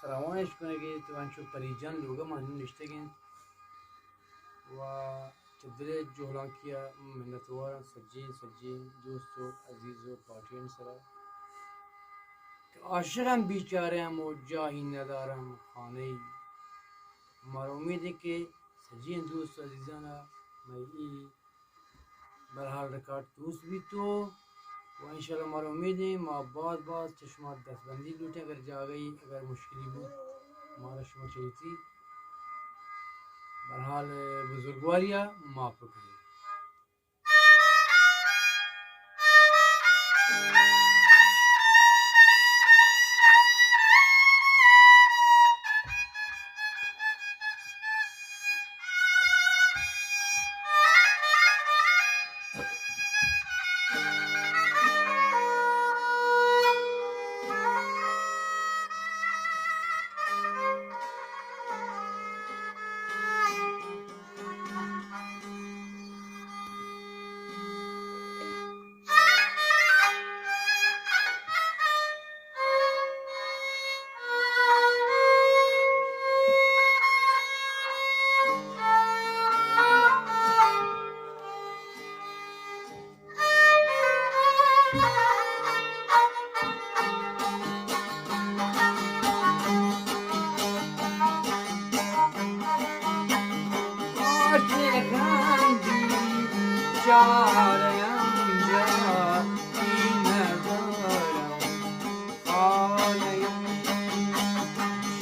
روان اش کنگی تو انچو پری جان لوگ ما نشتگیں و چہ دل جہلانکی ء منتوار آں سجین سجین دوست و عزیز و پارٹیان سرا کہ عاشقاں بیچارے ہم و جاہی ندارم خانہ ای۔ مارا امید ہے کہ سجین دوست و عزیزانا مئی ای بہرحال ریکارڈ دوست بیت و، و انشاءاللہ مارا امید ہیں ما باز باز چہ شما دستبندی لوٹیں، اگر جاگہی اگر مشکلی بود مارا شما چہ وتی بہرحال بزرگواری ء معاف بکنیں۔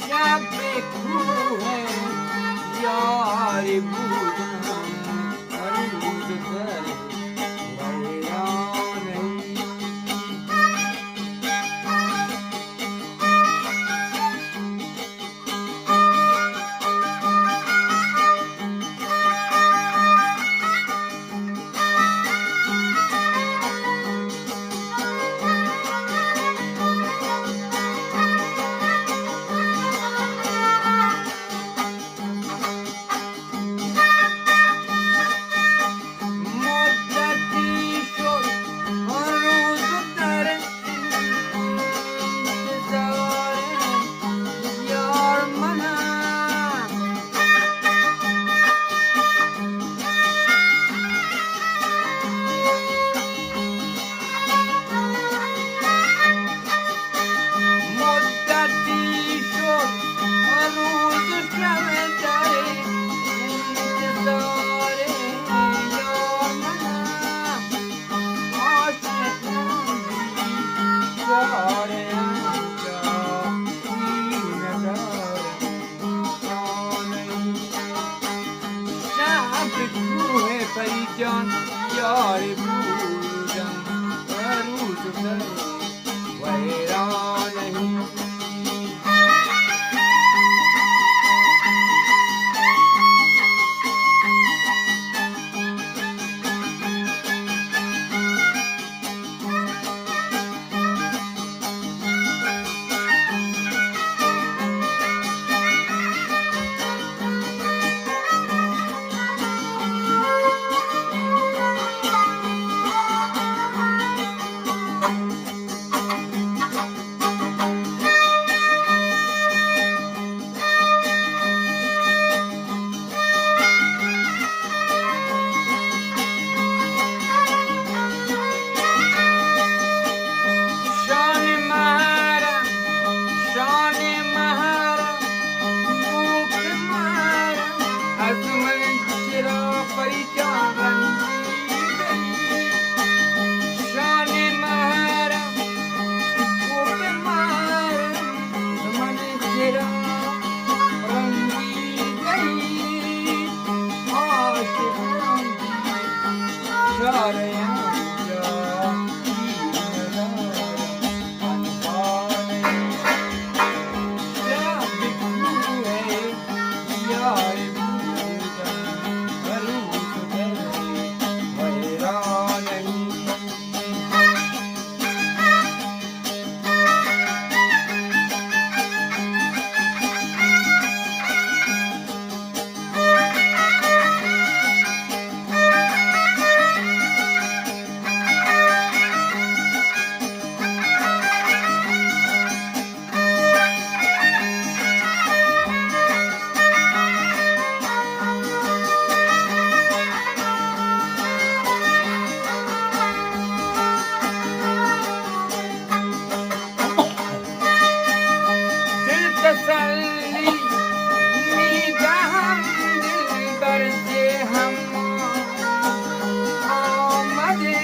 شب کوه یاری بودم، هر روز در ویرانه. مدتی شد آن روز در انتظار یار منم. مدتی شد روز و شب در انتظار یار منم، عاشقم بیچاره آنجا می ندارم. شب کوه پری جان یار بودم، روز و شب ویرانه. تسلی می‌دهم دلبر که هم آمده.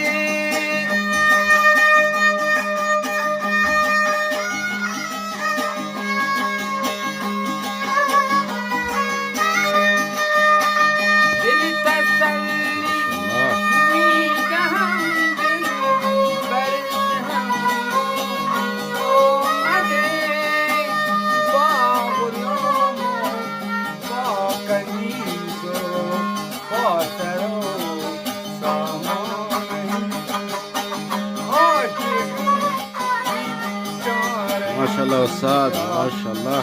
دل تسلی می‌دهم دلبر که هم آمده. با غلام و با کنیز و با سر و سامان. ماشاءاللہ استاد، ماشاءاللہ۔